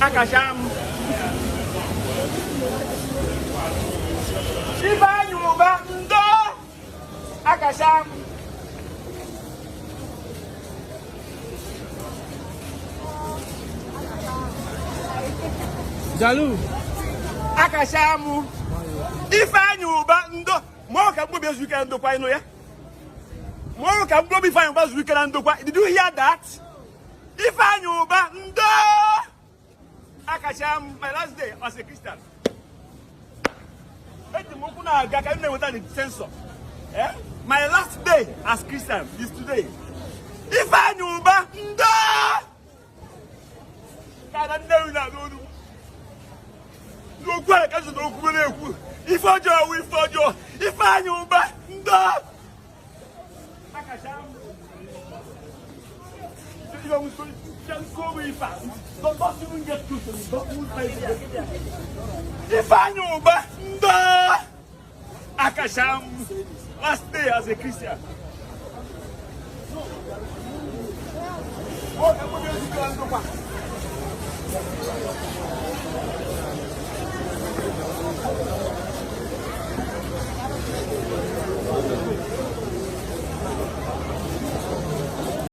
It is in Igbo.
Akacha m. Ifeanyi Ụba, ndo. Akacha m. Jalu. Akacha m. Ifeanyi Ụba, ndo. Mụọ ka mkpụrụ obi ezu ike na ndokwa, ịnụ ya. Mụọ ka mkpụrụ obi Ifeanyi Ụba zuru ike na ndokwa. Did you hear that? Ifeanyi Ụba, ndo. Akacha m. My last day as a Christian. Eji m ụkwụ na-aga ka m na-enweta the sensor. Eh? My last day as Christian is today. Ifeanyi Ụba, ndo. Ka na Nnewi na-anụ olu. N'okwu a ka zụta okwu na-ekwu. Ife ọjọọ wụ ife ọjọọ. Ifeanyi Ụba, ndo. Akacha m. Don't even get close to me. Don't even try to get close. Ifeanyi Ụba, ndo. Akacha m. Last day as a Christian. Oh,